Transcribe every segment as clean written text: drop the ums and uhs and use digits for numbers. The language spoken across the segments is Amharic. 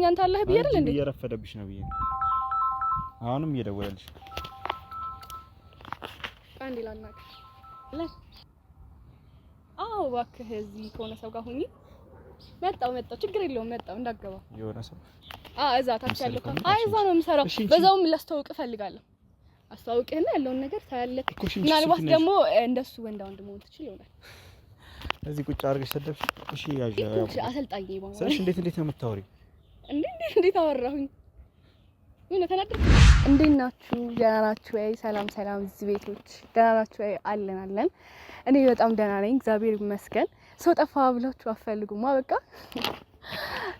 አንተ አለህ ብዬ አይደል እንዴ? እየረፈደብሽ ነው ብዬ አሁንም እየደወለልሽ። አንዴ ላናግር። አዎ እባክህ እዚህ ከሆነ ሰው ጋር ሁኚ። መጣሁ መጣሁ፣ ችግር የለውም መጣሁ፣ እንዳገባ የሆነ ሰው እዛ ታች ያለው። አይ እዛ ነው የምሰራው። በዛውም ላስተዋውቅ እፈልጋለሁ። አስተዋውቅህና ያለውን ነገር ታያለህ። ምናልባት ደግሞ እንደሱ ወንዳ ወንድ መሆን ትችል ይሆናል። እዚህ ቁጭ አድርገሽ ሰደብሽ። እሺ ያዥ አሰልጣኝ ስልሽ እንዴት እንዴት ነው የምታወሪው? እንዴ እንዴት አወራሁኝ? ምን ተናደርኩ? እንዴት ናችሁ? ደህና ናችሁ ወይ? ሰላም ሰላም፣ እዚህ ቤቶች ደህና ናችሁ ወይ? አለን አለን። እኔ በጣም ደህና ነኝ፣ እግዚአብሔር ይመስገን። ሰው ጠፋ ብላችሁ አፈልጉማ፣ በቃ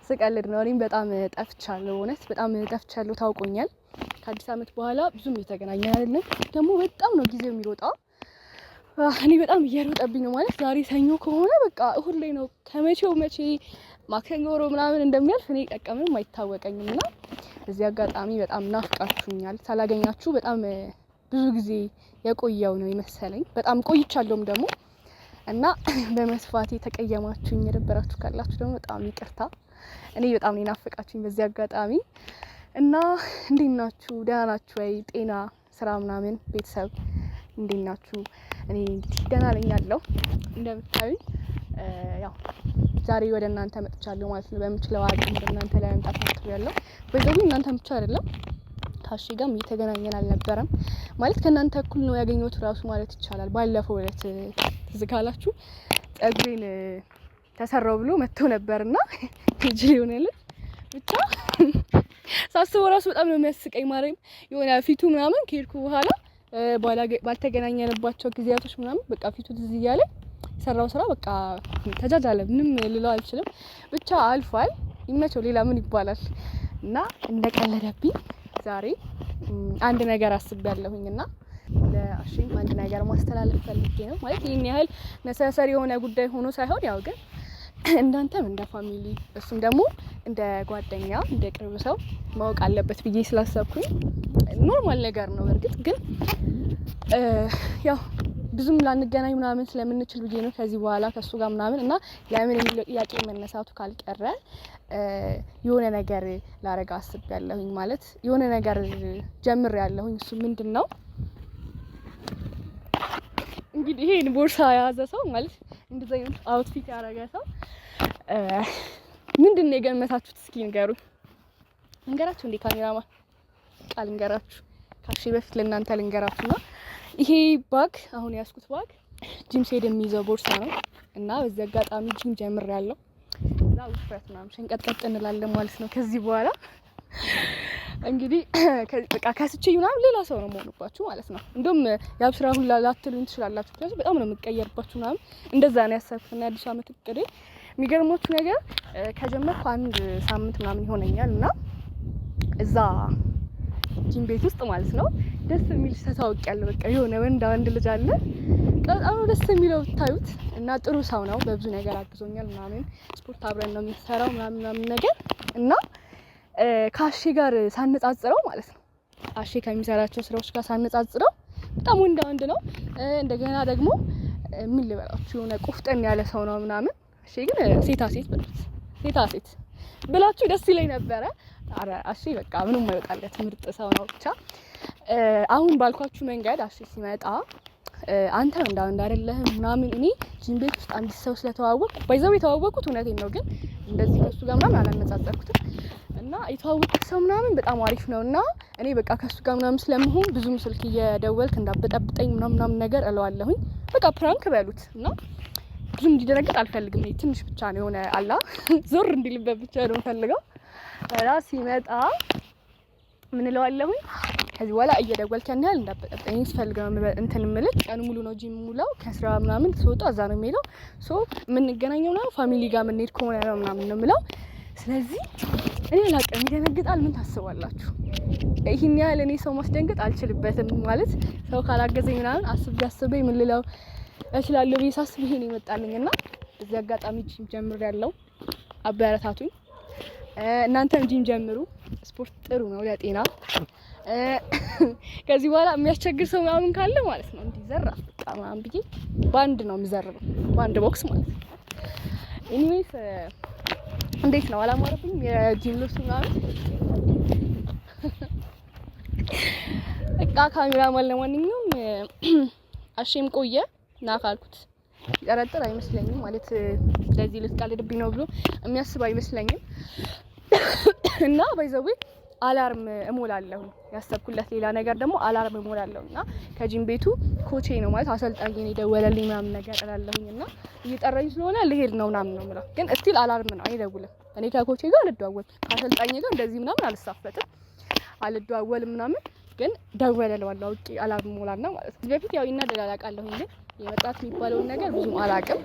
ስቀልድ ነው። እኔም በጣም ጠፍቻለሁ፣ እውነት በጣም ጠፍቻለሁ። ታውቆኛል። ከአዲስ ዓመት በኋላ ብዙም እየተገናኘን አይደለም። ደግሞ በጣም ነው ጊዜው የሚሮጣው። እኔ በጣም እየሮጠብኝ ነው። ማለት ዛሬ ሰኞ ከሆነ በቃ እሁድ ላይ ነው። ከመቼው መቼ ማክሰኞ ሮብ ምናምን እንደሚያልፍ እኔ በቃ ምንም አይታወቀኝም። እና በዚህ አጋጣሚ በጣም ናፍቃችሁኛል። ሳላገኛችሁ በጣም ብዙ ጊዜ የቆየው ነው የመሰለኝ። በጣም ቆይቻለሁም ደግሞ። እና በመስፋቴ የተቀየማችሁኝ የደበራችሁ ካላችሁ ደግሞ በጣም ይቅርታ። እኔ በጣም ነው የናፈቃችሁኝ በዚህ አጋጣሚ። እና እንዴት ናችሁ? ደህና ናችሁ ወይ? ጤና፣ ስራ ምናምን ቤተሰብ እንዴት ናችሁ? እኔ እንግዲህ ደህና ነኝ ያለው። እንደምታዩኝ ያው ዛሬ ወደ እናንተ መጥቻለሁ ማለት ነው። በምችለው አቅም ወደ እናንተ ለመምጣት ሞክሬያለሁ። በዛው እናንተ ብቻ አይደለም ካሺ ጋርም እየተገናኘን አልነበረም። ማለት ከእናንተ እኩል ነው ያገኘሁት ራሱ ማለት ይቻላል። ባለፈው ዕለት ትዝ ካላችሁ ጸጉሬን ተሰራው ብሎ መጥቶ ነበርና ሄጂ ሊሆነልኝ ብቻ ሳስበው ራሱ በጣም ነው የሚያስቀኝ። ማርያም የሆነ ፊቱ ምናምን ከሄድኩ በኋላ ባልተገናኘንባቸው ጊዜያቶች ምናምን በቃ ፊቱ ትዝ እያለ የሰራው ስራ በቃ ተጃጃለ። ምንም ልለው አልችልም። ብቻ አልፏል። ይመቸው፣ ሌላ ምን ይባላል? እና እንደቀለደብኝ ዛሬ አንድ ነገር አስቤያለሁኝ እና ለአሽም አንድ ነገር ማስተላለፍ ፈልጌ ነው። ማለት ይህን ያህል necessary የሆነ ጉዳይ ሆኖ ሳይሆን ያው ግን እንዳንተም እንደ family እሱም ደግሞ እንደ ጓደኛ እንደ ቅርብ ሰው ማወቅ አለበት ብዬ ስላሰብኩኝ normal ነገር ነው። በእርግጥ ግን ያው ብዙም ላንገናኝ ምናምን ስለምንችል ብዬ ነው ከዚህ በኋላ ከእሱ ጋር ምናምን። እና ለምን የሚለው ጥያቄ መነሳቱ ካልቀረ የሆነ ነገር ላረጋ አስቤያለሁኝ። ማለት የሆነ ነገር ጀምሬያለሁኝ። እሱ ምንድን ነው እንግዲህ ይሄን ቦርሳ የያዘ ሰው ማለት እንደዚህ አይነት outfit ያደረገ ሰው ምንድን ነው የገመታችሁት? እስኪ ንገሩኝ። እንገራችሁ እንዴ ካሜራማን ቃል እንገራችሁ ካሺ በፊት ለእናንተ ልንገራችሁ ነው። ይሄ bag አሁን ያዝኩት bag gym ስሄድ የሚይዘው ቦርሳ ነው። እና በዚህ አጋጣሚ ጂም ጀምሬያለሁ። እዛ ውፍረት ምናምን ሸንቀጥቀጥ እንላለን ማለት ነው። ከዚህ በኋላ እንግዲህ በቃ ከስቼ ምናምን ሌላ ሰው ነው የምሆንባችሁ ማለት ነው። እንደውም ያብስራ ሁላ ላትሉኝ ትችላላችሁ። ምክንያቱም በጣም ነው የምቀየርባችሁ ምናምን። እንደዛ ነው ያሰብኩት። እና የአዲሱ ዓመት እቅዴ የሚገርማችሁ ነገር ከጀመርኩ አንድ ሳምንት ምናምን ይሆነኛል። እና እዛ ጂም ቤት ውስጥ ማለት ነው ደስ የሚል ተታውቂያለሁ። በቃ የሆነ ወንድ ወንድ ልጅ አለ፣ በጣም ነው ደስ የሚለው ብታዩት። እና ጥሩ ሰው ነው፣ በብዙ ነገር አግዞኛል ምናምን። ስፖርት አብረን ነው የምንሰራው ምናምን ምናምን ነገር። እና ከአሼ ጋር ሳነጻጽረው ማለት ነው፣ አሼ ከሚሰራቸው ስራዎች ጋር ሳነጻጽረው በጣም ወንዳ ወንድ ነው። እንደገና ደግሞ ምን ልበላችሁ የሆነ ቁፍጠን ያለ ሰው ነው ምናምን። አሼ ግን ሴታ ሴት በሉት፣ ሴታ ሴት ብላችሁ ደስ ይለኝ ነበረ። ኧረ አሼ በቃ ምንም አይወጣለት ምርጥ ሰው ነው። ብቻ አሁን ባልኳችሁ መንገድ አሼ ሲመጣ አንተ እንዳ ወንድ አይደለህም ምናምን። እኔ ጂም ቤት ውስጥ አንድ ሰው ስለተዋወቅኩ by the way የተዋወቅኩት እውነቴን ነው፣ ግን እንደዚህ ከሱ ጋር ምናምን አላነጻጸርኩትም። እና የተዋወቅኩት ሰው ምናምን በጣም አሪፍ ነው። እና እኔ በቃ ከሱ ጋር ምናምን ስለምሆን ብዙም ስልክ እየደወልክ እንዳበጠብጠኝ ምናምን ምናምን ነገር እለዋለሁኝ። በቃ prank በሉት። እና ብዙም እንዲደነግጥ አልፈልግም። እኔ ትንሽ ብቻ ነው የሆነ አላ ዞር እንዲልበት ብቻ ነው የምፈልገው። እና ሲመጣ ምን እለዋለሁኝ? ከዚህ በኋላ እየደወልክ ያን ያህል እንዳበጠብጠኝ ስፈልግ ነው እንትን የምልህ። ቀኑ ሙሉ ነው ጂም ሙላው፣ ከስራ ምናምን ስወጣ እዛ ነው የሚሄደው። So የምንገናኘው ምናምን family ጋር የምንሄድ ከሆነ ነው ምናምን ነው የምለው። ስለዚህ እኔ አላውቅም፣ ይደነግጣል። ምን ታስባላችሁ? ይህን ያህል እኔ ሰው ማስደንገጥ አልችልበትም። ማለት ሰው ካላገዘኝ ምናምን አስቤ አስቤ ምን ልለው እችላለሁ ብዬ ሳስብ ይሄን ይመጣልኝ። እና እዚህ አጋጣሚ ጂም ጀምሬያለሁ፣ አበረታቱኝ። እናንተም ጂም ጀምሩ። ስፖርት ጥሩ ነው ለጤና። ከዚህ በኋላ የሚያስቸግር ሰው ምናምን ካለ ማለት ነው እንዲዘራ በቃ ምናምን ብዬ በአንድ ነው የምዘርበው፣ በአንድ ቦክስ ማለት ነው። Anyways እንዴት ነው? አላማረብኝም? የጂም ልብስ ምናምን በቃ ካሜራማን ለማንኛውም አሼም ቆየ ና ካልኩት ይጠረጥር አይመስለኝም። ማለት ለዚህ ልትቀልድብኝ ነው ብሎ የሚያስብ አይመስለኝም። እና by the way alarm እሞላለሁ። ያሰብኩለት ሌላ ነገር ደግሞ alarm እሞላለሁ እና ከጂም ቤቱ coach ኤ ነው ማለት አሰልጣኝ ነው የደወለልኝ ምናምን ነገር እላለሁኝ እና እየጠራኝ ስለሆነ ልሄድ ነው ምናምን ነው የምለው። ግን still alarm ነው፣ አይደውልም። እኔ ከ coach ኤ ጋር አልደዋወልም፣ ከአሰልጣኝ ጋር እንደዚህ ምናምን አልሳፈጥም፣ አልደዋወልም ምናምን። ግን ደወለ እለዋለሁ አውቄ alarm ሞላና ማለት ነው። በፊት ያው ይናደዳል አውቃለሁኝ፣ ግን የመጣት የሚባለውን ነገር ብዙም አላውቅም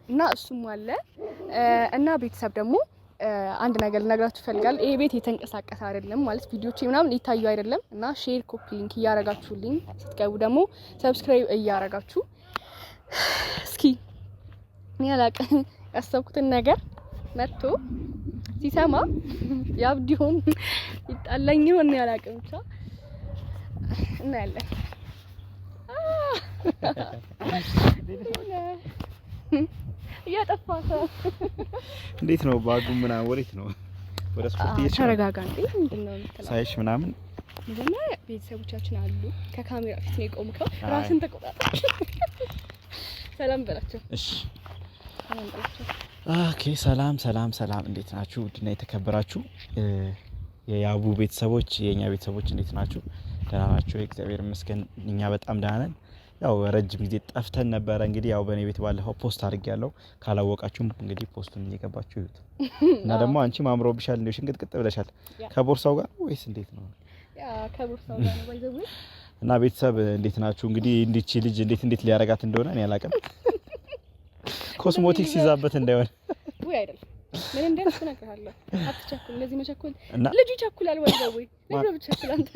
እና እሱም አለ። እና ቤተሰብ ደግሞ አንድ ነገር ልነግራችሁ እፈልጋለሁ። ይሄ ቤት የተንቀሳቀሰ አይደለም ማለት ቪዲዮቼ ምናምን ሊታዩ አይደለም እና share፣ copy link እያረጋችሁልኝ ስትገቡ ደግሞ subscribe እያረጋችሁ እስኪ እኔ አላውቅም ያሰብኩትን ነገር መጥቶ ሲሰማ ያብድ ይሆን ይጣላኝ ይሆን እኔ አላውቅም። ብቻ እናያለን። እያጠፋ ሰው እንዴት ነው bag ኡ ምናምን ወዴት ነው? ወደ ስፖርት እየሄድሽ ነው? ተረጋጋ እንዴ! ምንድን ነው የምትለው? ሳይሽ ምናምን መጀመሪያ ቤተሰቦቻችን አሉ። ከካሜራ ፊት ነው የቆምከው። ራስን ተቆጣጠር። ሰላም በላቸው። እሺ ሰላም በላቸው። Okay። ሰላም ሰላም ሰላም፣ እንዴት ናችሁ? ውድና የተከበራችሁ የያቡ ቤተሰቦች፣ የኛ ቤተሰቦች እንዴት ናችሁ? ደህና ናችሁ? እግዚአብሔር ይመስገን እኛ በጣም ደህና ነን። ያው ረጅም ጊዜ ጠፍተን ነበረ። እንግዲህ ያው በእኔ ቤት ባለፈው post አድርጌያለሁ። ካላወቃችሁም እንግዲህ post ኡን እየገባችሁ እዩት። እና ደግሞ አንቺም አምሮብሻል፣ እንዲሁ ሽንቅጥቅጥ ብለሻል። ከቦርሳው ጋር ወይስ እንዴት ነው? Yeah፣ ከቦርሳው ጋር ነው by the way። እና ቤተሰብ እንዴት ናችሁ? እንግዲህ እንዲቺ ልጅ እንዴት እንዴት ሊያረጋት እንደሆነ እኔ አላውቅም። ኮስሞቲክስ ይዛበት እንዳይሆን። ውይ አይደለም፣ ምን እንደሆነ እነግርሃለሁ። አትቸኩል፣ እንደዚህ መቸኩል እና ልጁ ይቸኩላል። by the way ልጁ ብቸኩል አንተ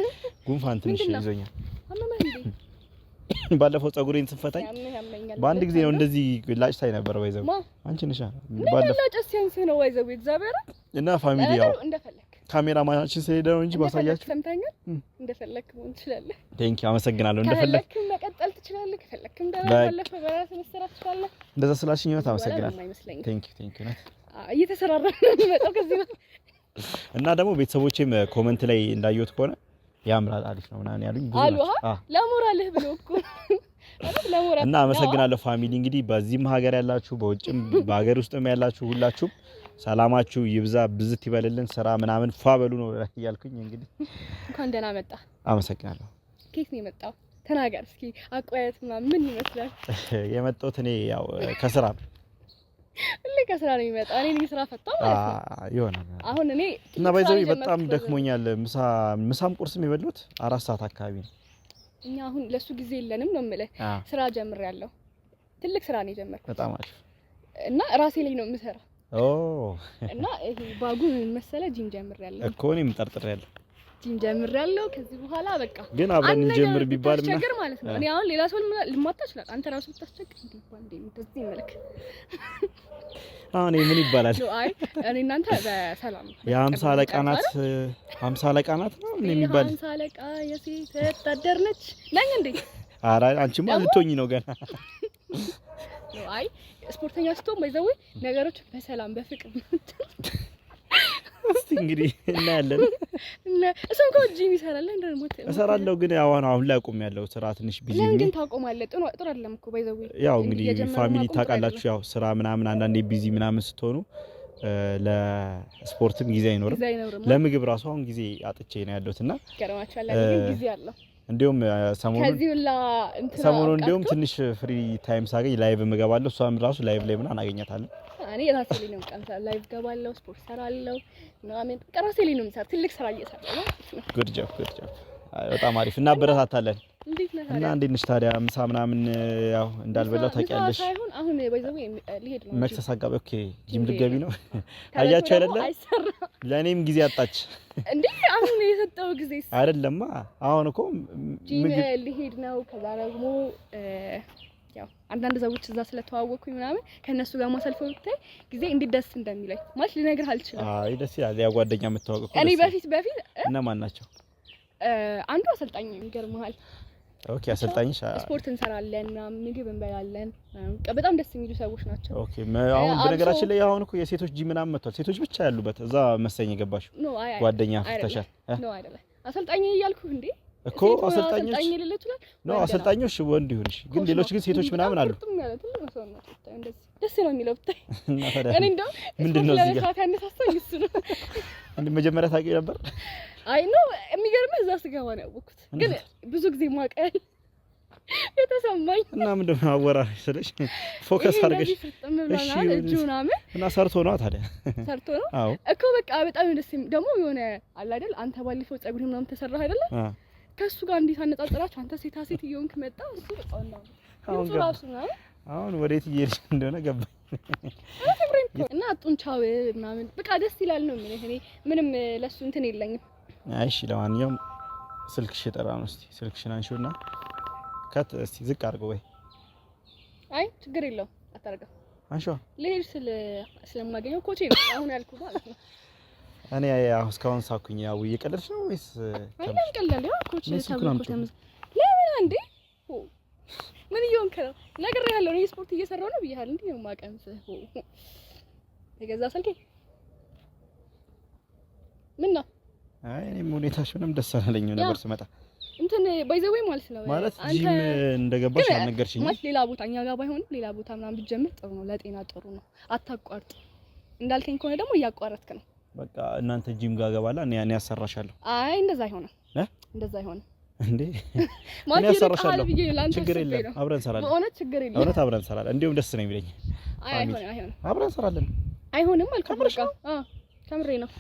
ጉንፋን ትንሽ ምንድን ነው? ይዞኛል። አመመህ እንዴ? ባለፈው ጸጉሬን ስፈታኝ ያምህ ያመኛል። በአንድ ጊዜ ነው እንደዚህ ላጭታኝ ነበር። By the way ማ? አንቺ ነሻ ምን ባለፈው። መላጨት ሲያንስህ ነው by the way እግዚአብሔር። እና family ያው ለነገሩ እንደፈለክ ካሜራ ማናችን ስለሄደ ነው እንጂ እንደፈለክ ባሳያችሁ። ሰምተኛል። እንደፈለክ መሆን ትችላለህ። Thank you፣ አመሰግናለሁ። እንደፈለክ ከፈለክም መቀጠል ትችላለህ። ከፈለክም ደግሞ ባለፈው በራስህ መሰራት ትችላለህ። እንደዛ ስላልሽኝ እውነት በኋላ አመሰግናለሁ። ምንም አይመስለኝም። Thank you, thank you ናት። እየተሰራራ ነው የሚመጣው ከዚህ በኋላ። እና ደግሞ ቤተሰቦቼም comment ላይ እንዳየሁት ከሆነ ያምራል፣ አሪፍ ነው ምናምን ያሉኝ ብዙ አሉ። ናቸው። ለሞራልህ ብሎ እኮ ማለት ለሞራል እና አመሰግናለሁ family። እንግዲህ በዚህም ሀገር ያላችሁ፣ በውጭም በሀገር ውስጥም ያላችሁ ሁላችሁም ሰላማችሁ ይብዛ፣ ብዝት ይበልልን። ስራ ምናምን ፏ በሉ ነው እያልኩኝ እንግዲህ። እንኳን ደህና መጣ። አመሰግናለሁ። ከየት ነው የመጣው? ተናገር እስኪ። አቆያየት ምናምን ምን ይመስላል? የመጣሁት እኔ ያው ከስራ ነው። ሁሌ ከስራ ነው የሚመጣው። እኔ ነኝ ስራ ፈታው ማለት ነው። ይሆናል። አሁን እኔ እና ትልቅ by the way ስራ ነው በጣም የጀመርኩት። ደክሞኛል። ምሳም ቁርስም የበላሁት 4 ሰዓት አካባቢ ነው። እኛ አሁን ለሱ ጊዜ የለንም ነው የምልህ። ስራ ጀምሬያለሁ። ትልቅ ስራ ነው የጀመርኩት በጣም አሪፍ። እና ራሴ ላይ ነው የምሰራው። ኦ። እና ይሄ bag ኡ ምን መሰለህ፣ ጂም ጀምሬያለሁ። እኮ እኔም ጠርጥሬያለሁ። ጂም ጀምሬያለሁ። ከዚህ በኋላ በቃ ግን አብረን አንድ ነገር እንጀምር ቢባል ምናምን ብታስቸግር ማለት ነው። እኔ አሁን ሌላ ሰው ልማታ ይችላል። አንተ ራሱ ብታስቸግር እንዴ ይባል እንዴ እንደዚህ መልክ አሁን ይሄ ምን ይባላል? ነው። አይ እኔ እናንተ በሰላም ነው። የሀምሳ አለቃ ናት፣ 50 አለቃ ናት ነው ምን የሚባል? የሀምሳ አለቃ የሴት ወታደር ነች ነኝ እንዴ? ኧረ አንቺማ ልትሆኚ ነው ገና። ነው። አይ ስፖርተኛ ስትሆን by the way ነገሮች በሰላም በፍቅር እስቲ እንግዲህ እናያለን። እና እሱም እኮ ጂም ይሰራል እንደ ሞት እሰራለሁ ግን ያው አሁን ላይ አቁሜያለሁ። ስራ ትንሽ busy ለምን ሆኜ። ግን ታቆማለህ? ጥሩ ጥሩ አይደለም እኮ by the way። ያው እንግዲህ እየጀመሩ family ማቆም ጥሩ ታውቃላችሁ፣ ያው ስራ ምናምን አንዳንዴ busy ምናምን ስትሆኑ ለስፖርትም ጊዜ አይኖርም። ጊዜ አይኖርም። ለምግብ ራሱ አሁን ጊዜ አጥቼ ነው ያለሁት እና ይገርማችኋል። እኔ ግን ጊዜ አለው። እንዲሁም ሰሞኑን ከዚህ ሁላ እንትና ሰሞኑን እንዲሁም አብቃቅቶ ትንሽ free time ሳገኝ live እገባለሁ። እሷም ራሱ live ላይ ምናምን አገኛታለሁ። እኔ ራሴ ላይ ነው ቀን live ገባለሁ፣ ስፖርት ሰራለሁ ምናምን በቃ ራሴ ላይ ነው የምሰራው። ትልቅ ስራ እየሰራሁ ነው ማለት ነው። Good job, good job። በጣም አሪፍ፣ እናበረታታለን። እንዴት ነህ እና ታዲያ? እንዴት ነሽ ታዲያ? ምሳ ምናምን ያው እንዳልበላው ምሳ ታውቂያለሽ። ሳይሆን አሁን by the way ልሄድ ነው። መክሰስ አጋቢ okay፣ gym ጂም ልትገቢ ነው? ተበልቶ አያችሁ ደግሞ አይደለ? አይሰራም ለእኔም ጊዜ አጣች። እንዴ? አሁን የሰጠው ጊዜ አይደለማ አሁን እኮ ጂም ምግብ ልሄድ ነው። ከዛ ደግሞ ያው አንዳንድ ሰዎች እዛ ስለተዋወቅኩኝ ምናምን ከእነሱ ጋር ማሳልፈው ብታይ ጊዜ እንዴት ደስ እንደሚለኝ ማለት ልነግርህ አልችልም። አይ ደስ ይላል። ያው ጓደኛ የምታወቅ እኮ እኔ ደስ ይላል። በፊት በፊት እነማን ናቸው? አንዱ አሰልጣኝ ይገርምሃል፣ Okay፣ አሰልጣኝሽ? ስፖርት እንሰራለን ምናምን፣ ምግብ እንበላለን። በጣም ደስ የሚሉ ሰዎች ናቸው። Okay፣ አሁን በነገራችን ላይ አሁን እኮ የሴቶች ጂም ምናምን መጥቷል። ሴቶች ብቻ ያሉበት እዛ መሰለኝ የገባሽው። ጓደኛ ፍተሻል? No፣ አይደለም፣ አሰልጣኝ እያልኩህ እንዴ። እኮ አሰልጣኞች ነው፣ አሰልጣኞች ወንድ ይሁንሽ፣ ግን ሌሎች ግን ሴቶች ምናምን አሉ። ደስ ነው የሚለው ብታይ። እኔ እንደውም ምንድን ነው እዚህ ጋር ያነሳሳኝ እሱ ነው። እንዴ መጀመሪያ ታውቂው ነበር? አይ no፣ የሚገርምህ እዛ ስገባ ነው ያወቅኩት። ግን ብዙ ጊዜ ማቀል የተሰማኝ እና ምንድን ነው አወራሽ ስልሽ focus አድርገሽ እሺ፣ እጁ ምናምን እና ሰርቶ ነው ታዲያ። ሰርቶ ነው። አዎ እኮ በቃ በጣም ደስ ደግሞ የሆነ አለ አይደል፣ አንተ ባለፈው ፀጉር ምናምን ተሰራህ አይደለ? ከእሱ ጋር እንዴት አነጻጽራችሁ፣ አንተ ሴታ ሴት እየሆንክ መጣ፣ እሱ በቃ አሁን ራሱ ነው። አሁን ወዴት እየሄድሽ እንደሆነ ገባኝ። እና ጡንቻው ምናምን በቃ ደስ ይላል ነው የምልህ። እኔ ምንም ለሱ እንትን የለኝም። እሺ ለማንኛውም ስልክሽ የጠራ ነው። እስቲ ስልክሽን አንሺውና cut እስቲ ዝቅ አድርገው ወይ። አይ ችግር የለውም አታርገው። አንሺዋ። ልሄድ ስል ስለማገኘው coach ኤ ነው አሁን ያልኩህ ማለት ነው። እኔ ያው እስካሁን ሳኩኝ። ያው እየቀለድሽ ነው ወይስ? አይ ለምን ቀላል፣ ያው coach ተብሎ ለምን አንዴ ምን እየሆንክ ነው? ነግሬሃለሁ። እኔ ስፖርት እየሰራሁ ነው ብያለሁ። እንዴ ነው የማቀምስህ? የገዛ ስልኬ ምን ነው? አይ እኔም ሁኔታሽ ምንም ደስ አላለኝም ነበር ስመጣ። እንትን by the way ማለት ነው። ማለት ጂም እንደገባሽ አልነገርሽኝም። ማለት ሌላ ቦታ እኛ ጋር ባይሆንም ሌላ ቦታ ምናምን ብትጀምር ጥሩ ነው፣ ለጤና ጥሩ ነው። አታቋርጥ። እንዳልከኝ ከሆነ ደግሞ እያቋረጥክ ነው። በቃ እናንተ ጂም ጋር ገባላ እኔ አሰራሻለሁ። አይ እንደዛ አይሆንም፣ እንደዛ አይሆንም። እንዴ እኔ አሰራሻለሁ። ችግር የለም አብረን እንሰራለን። በእውነት ችግር የለም። እውነት አብረን እንሰራለን። እንዲሁም ደስ ነው የሚለኝ። አይ አይሆንም፣ አይሆንም። አብረን እንሰራለን። አይሆንም አልኩህ። በቃ አዎ ከምሬ ነው።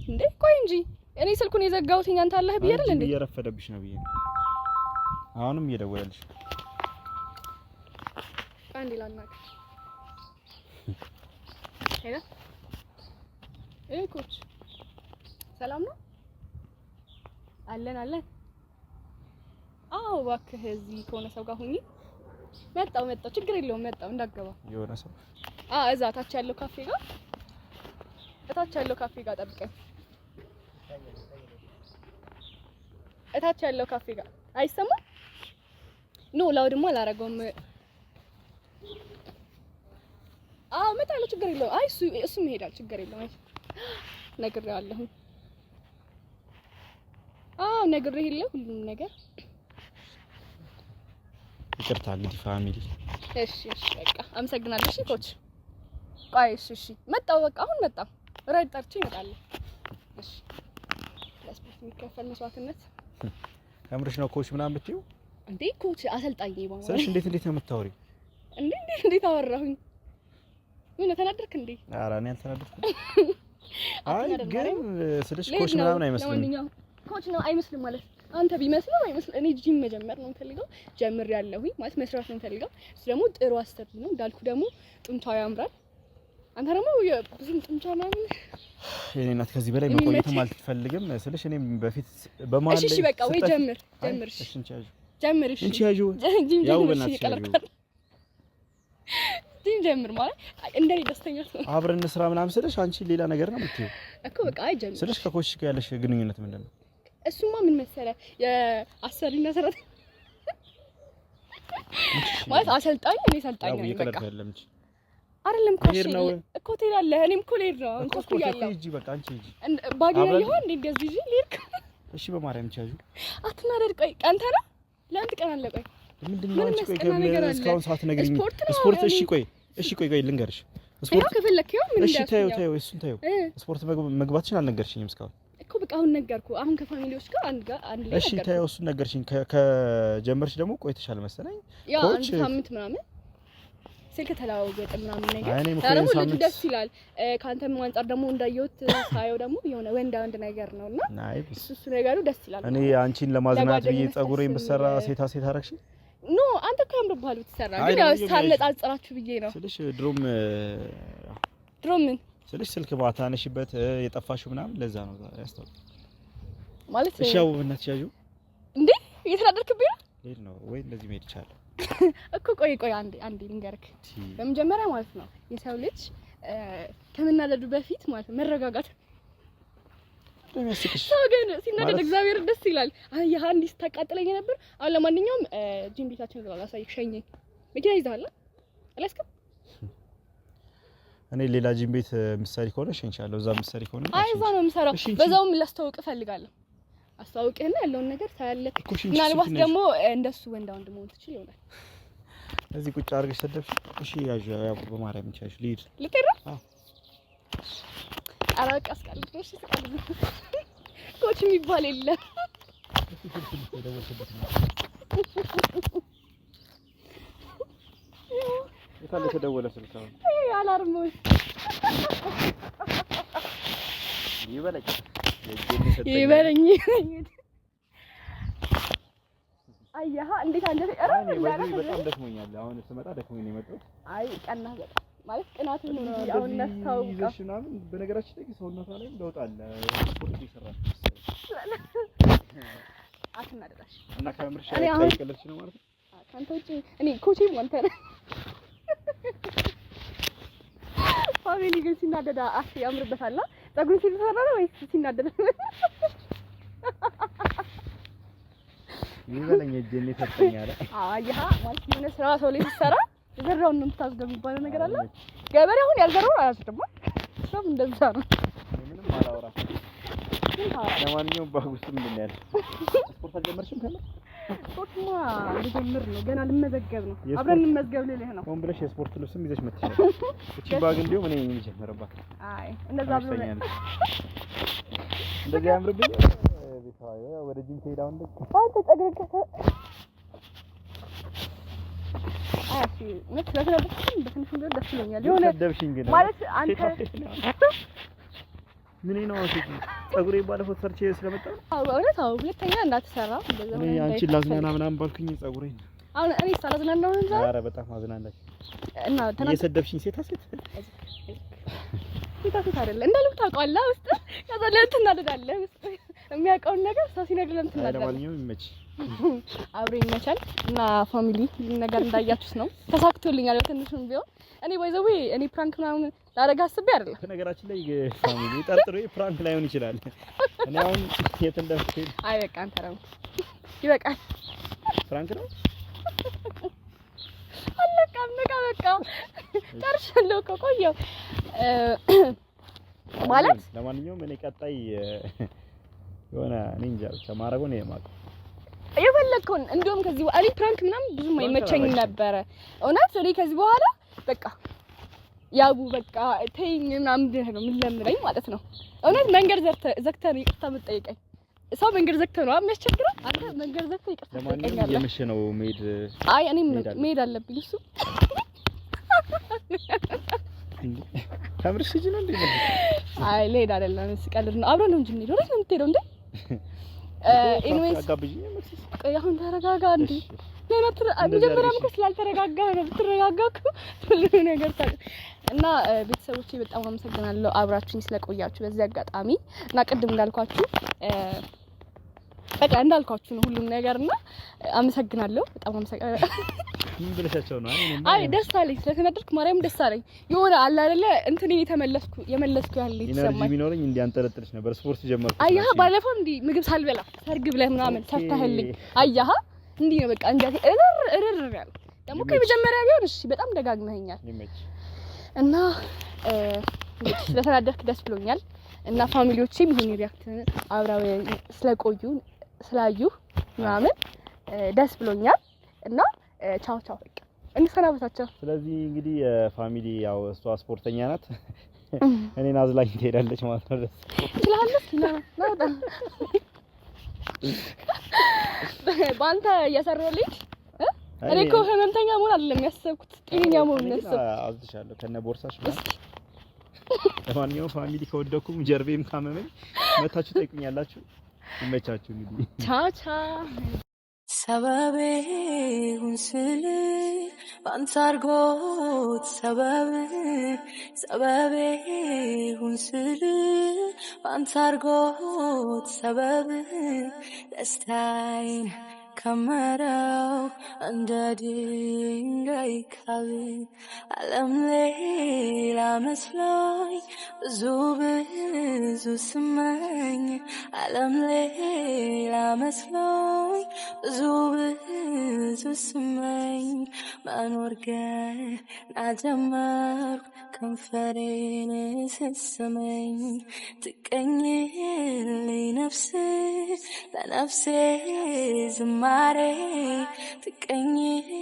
እንዴ ቆይ እንጂ እኔ ስልኩን የዘጋሁት አንተ አለህ ብዬ አይደል እንዴ? እየረፈደብሽ ነው ብዬ አሁንም እየደወለልሽ። አንዴ ላናግር። Hello coach ሰላም ነው? አለን አለን። አዎ እባክህ እዚህ ከሆነ ሰው ጋር ሁኚ። መጣው መጣው፣ ችግር የለውም መጣው፣ እንዳገባ የሆነ ሰው እዛ ታች ያለው ካፌ ጋር፣ እታች ያለው ካፌ ጋር ጠብቀኝ። እታች ያለው ካፌ ጋር አይሰማም? No loud ማ አላደረገውም። አዎ እመጣለሁ፣ ችግር የለውም። አይ እሱ እሱም ይሄዳል፣ ችግር የለውም። አይ ነግሬዋለሁ። አዎ ነግሬህ የለ ሁሉም ነገር። ይቅርታ እንግዲህ family። እሺ እሺ፣ በቃ አመሰግናለሁ። እሺ coach፣ ቆይ እሺ እሺ፣ መጣሁ በቃ አሁን መጣሁ። ራይድ ጠርቼ እመጣለሁ። እሺ ለስፖርት የሚከፈል መስዋዕትነት። ከምርሽ ነው coach ምናምን ብትይው? እንዴ coach አሰልጣኝ ማለት ስልሽ እንዴት እንዴት ነው የምታወሪው? እንዴ እንዴ እንዴት አወራሁኝ? ምን ተናደርክ እንዴ? ኧረ እኔ አልተናደድኩም። አይ ግን ስልሽ coach ምናምን አይመስልም። ለማንኛውም coach ነው አይመስልም ማለት አንተ ቢመስልም አይመስልም። እኔ ጂም መጀመር ነው የምፈልገው፣ ጀምሬያለሁኝ ማለት መስራት ነው የምፈልገው። እሱ ደግሞ ጥሩ አሰሪ ነው እንዳልኩ፣ ደግሞ ጡንቻው ያምራል። አንተ ደግሞ ብዙም ጡንቻ ምናምን የኔ እናት ከዚህ በላይ መቆየትም አልፈልግም ስልሽ እኔም በፊት በመሀል እሺ፣ እሺ በቃ ወይ ጀምር ጀምር፣ እሺ ጀምር፣ እሺ እንቺ ያዡ ያው በእናትሽ ጂም ጀምር ማለት እንደኔ ደስተኛ ሰው አብረን እንስራ ምናምን ስልሽ አንቺ ሌላ ነገር ነው የምትይው እኮ። በቃ አይ ጀምር ስልሽ ከ coach ጋር ያለሽ ግንኙነት ምንድን ነው? እሱማ ምን መሰለህ የአሰሪና ሰራተኛ ማለት አሰልጣኝ እኔ ሰልጣኝ ነኝ። በቃ አይደለም እኮ እኮ ትሄዳለህ። እኔም እኮ ልሄድ ነው እኮ እኮ ሂጂ በቃ አንቺ ሂጂ። ባገኘ ይሆን እንዴ እንደዚህ ይዤ ልሄድ? እሺ በማርያም ቻዩ አትናደድ። ቆይ ቀንተህ ነው? ለምን ትቀናለህ? ቆይ ምንድን ነው አንቺ? ቆይ እስካሁን ሳትነግሪኝ ስፖርት። እሺ ቆይ እሺ ቆይ ቆይ ልንገርሽ ስፖርት ከፈለክ ይኸው ምን እሺ ተይው ተይው እሱን ተይው። ስፖርት መግባትሽን አልነገርሽኝም እስካሁን እኮ። በቃ አሁን ነገርኩህ። አሁን ከ family ዎች ጋር አንድ ጋር አንድ ላይ እሺ ተይው እሱን ነገርሽኝ። ከጀመርሽ ደግሞ ቆይተሻል መሰለኝ። ያው አንድ ሳምንት ምናምን ስልክ ተለዋወጠ ምናምን ነገር ደግሞ ልጁ ደስ ይላል። ከአንተም አንጻር ደግሞ እንዳየሁት ሳየው ደግሞ የሆነ ወንድ ወንድ ነገር ነውና እሱ እሱ ነገሩ ደስ ይላል። እኔ አንቺን ለማዝናት ብዬ ጸጉሬን ብሰራ ሴታ ሴት አደረግሽኝ። No አንተ እኮ ያምርብሃል ብትሰራ፣ ግን ያው ሳነጻጽራችሁ ብዬ ነው ስልሽ። ድሮም ድሮም ምን ስልሽ ስልክ ባታነሽበት የጠፋሽው ምናምን ለዛ ነው ያስታውቃል ማለት። እሺ ያው በእናትሽ ያዡ እንዴ እየተናደድክብኝ ነው? ልሄድ ነው ወይ እንደዚህ መሄድ ይቻላል እኮ። ቆይ ቆይ አንዴ አንዴ ልንገርክ። በመጀመሪያ ማለት ነው የሰው ልጅ ከመናደዱ በፊት ማለት ነው መረጋጋት ሰው ግን ሲናደድ እግዚአብሔር ደስ ይላል። አየህ እንዲህ ስታቃጥለኝ ነበር። አሁን ለማንኛውም ጂም ቤታችን እዛው ላሳይህ። ሸኘኝ። መኪና ይዘሃል አልያዝክም? እኔ ሌላ ጂም ቤት ምሳሌ ከሆነ ሸኝቻለሁ። እዛ ምሳሌ ከሆነ አይ እዛ ነው የምሰራው። በዛውም ላስተዋውቅ እፈልጋለሁ። አስተዋውቅህና ያለውን ነገር ታያለህ። ምናልባት ደግሞ እንደሱ ወንዳ ወንድ መሆን ትችል ይሆናል። እዚህ ቁጭ አድርገሽ ሰደብሽ። እሺ ያዥ፣ ያው በማርያም ይቻልሽ ልሂድ። ልትሄድ ነው? አዎ። ኧረ በቃ እስቃልድ ነው። እሺ እስቃልድ ነው። coach የሚባል የለም። የታለ የተደወለ ስልክ? አሁን alarm ይበለኝ ይበለኝ። አየህ እንዴት አንተ በጣም ደክሞኛል። አሁን ስመጣ ደክሞኝ ነው የመጣሁት። አይ ቀናህ በጣም ማለት ቅናትህ ነው እንጂ አሁን እናስታውቀው ምናምን። በነገራችን ላይ ሰውነቷ ላይ ለውጥ አለ። ስፖርት እየሰራች አትናደዳሽ እና ከምርሽ አይቀለድሽ ነው ማለት ነው። ከአንተ ውጪ እኔ coach ኤም አንተ ነህ። family ግን ሲናደዳ ያምርበታል። ፀጉሩን ሲሰራ ነው ወይስ ሲናደድ? ይበለኝ እጄን የሰጠኝ አለ። አየህ ማለት የሆነ ስራ ሰው ላይ ሲሰራ የዘራውን ነው የምታዝገው የሚባለው ነገር አለ። ገበሬ አሁን ያልዘራውን አያዝድም። እሷም እንደዛ ነው። ምንም አላወራም። ለማንኛውም bag ውስጥ ምንድን ነው ያለው? ስፖርት አልጀመርሽም? ከለ ስፖርትማ ልጀምር ነው ገና ልመዘገብ ነው። አብረን እንመዝገብ ልልህ ነው። ሆን ብለሽ የስፖርት ልብስም ይዘሽ መጥተሻል። እቺ bag እንዲሁም እኔ የሚጀምርባት። አይ እንደዛ ብሎ እንደዚህ ያምርብኛል። ወደ ጂም ትሄድ አሁን አንተ ፀጉርህ በትንሹ ደስ ይለኛል። የሆነ ማለት አንተ ምን ነው ፀጉሬ ባለፈው ሰርቼ ስለመጣ ነው። አዎ እውነት። አዎ ሁለተኛ እንዳትሰራ እኔ አንቺን ላዝናና ምናምን ባልኩኝ ፀጉሬን አሁን እኔ ሳላዝናና ነው እንጂ። ኧረ በጣም አዝናናች እና እየሰደብሽኝ ሴታ ሴት ሴታ ሴት አይደለ እንዳልኩህ ታውቀዋለህ። ውስጥ ከዛ ለምን ትናደዳለህ? ውስጥ የሚያውቀውን ነገር ሰው ሲነግርህ ለምን ትናደዳለህ? ለማንኛውም ይመች አብሮ ይመቻል። እና family ነገር እንዳያችሁት ነው ተሳክቶልኛል። በትንሹም ቢሆን እኔ by the way እኔ prank ምናምን ላደርግ አስቤ አይደለም። በነገራችን ላይ family ጠርጥሮ prank ላይሆን ይችላል። እኔ አሁን የት እንደምትሄድ አይ በቃ አንተ ነው ይበቃል። prank ነው አለቃም በቃ በቃ ጨርሻለሁ እኮ ቆየሁ ማለት። ለማንኛውም እኔ ቀጣይ የሆነ እኔ እንጃ ብቻ ማድረጉን ነው የማውቀው የፈለግከውን። እንደውም ከዚህ በኋላ እኔ prank ምናምን ብዙም አይመቸኝም ነበረ እውነት። እኔ ከዚህ በኋላ በቃ ያቡ በቃ ተይኝ ምናምን ብለህ ነው የምንለምነኝ ማለት ነው። እውነት መንገድ ዘግተህ ነው ይቅርታ የምትጠይቀኝ። ሰው መንገድ ዘግተህ ነው የሚያስቸግረው። አንተ መንገድ ዘግተህ ይቅርታ ትጠይቀኛለህ። እየመሸ ነው መሄድ። አይ እኔም መሄድ አለብኝ። እሱ ከምርሽ ሂጂ ነው እንዴ? አይ ልሄድ አይደለም ስቀልድ ነው። አብረን ነው እንጂ የምንሄደው። ወዴት ነው የምትሄደው እንዴ? anyways ቆይ አሁን ተረጋጋ እንዴ። መጀመሪያም እኮ ስላልተረጋጋ ነው። ብትረጋጋ እኮ ሁሉ ነገር ታውቅ እና ቤተሰቦቼ በጣም አመሰግናለሁ አብራችሁኝ ስለቆያችሁ በዚህ አጋጣሚ እና ቅድም እንዳልኳችሁ በቃ እንዳልኳችሁ ነው ሁሉም ነገር እና አመሰግናለሁ። በጣም አመሰግናለሁ። ምን ብለሻቸው ነው? አይ ደስ አለኝ ስለተናደድኩ ማርያም ደስ አለኝ። የሆነ አለ አይደለ እንትን የተመለስኩ የመለስኩ ያህል የተሰማኝ energy ቢኖረኝ እንዲያንጠለጥልሽ ነበር። ስፖርት ጀመርኩ። አያህ ባለፈው እንዲህ ምግብ ሳልበላ ሰርግ ብለህ ምናምን ሰርተህልኝ አያህ እንዲህ ነው በቃ እንዲህ እርር እርር ያለው ደግሞ ከመጀመሪያ ቢሆን እሺ፣ በጣም ደጋግመኸኛል እና እንግዲህ ስለተናደድክ ደስ ብሎኛል እና family ዎቼም ይሄን react አብረው ስለቆዩ ስላዩ ምናምን ደስ ብሎኛል እና ቻው ቻው በቃ እንሰናበታቸው። ስለዚህ እንግዲህ family ያው እሷ ስፖርተኛ ናት፣ እኔን አዝላኝ ትሄዳለች ማለት ነው። ደስ ትችላለህ። ና ና በአንተ እየሰራሁልኝ እኔ እኮ ህመምተኛ መሆን አይደለም ያሰብኩት፣ ጤነኛ መሆን ነው ያሰብኩት። አዝሻለሁ ከነ ቦርሳሽ ማለት። ለማንኛውም family ከወደኩም ጀርቤም ካመመኝ መታችሁ ጠይቁኛላችሁ። ይመቻችሁ እንግዲህ ቻው ቻው። ሰበቤ ሁን ስል ባንተ አርጎት ሰበብ ሰበቤ ሁን ስል ባንተ አርጎት ሰበብ ደስታዬን ከመረው እንደ ድንጋይ ካብ ዓለም ሌላ መስሎኝ ብዙ ብዙ ብዙ ስመኝ ዓለም ሌላ መስሎኝ ብዙ ብዙ ስመኝ መኖር ገና ጀመርኩ ከንፈሬን ስስመኝ ትቀኝልኝ ነፍስ ለነፍሴ ዝማሬ ትቀኝልኝ።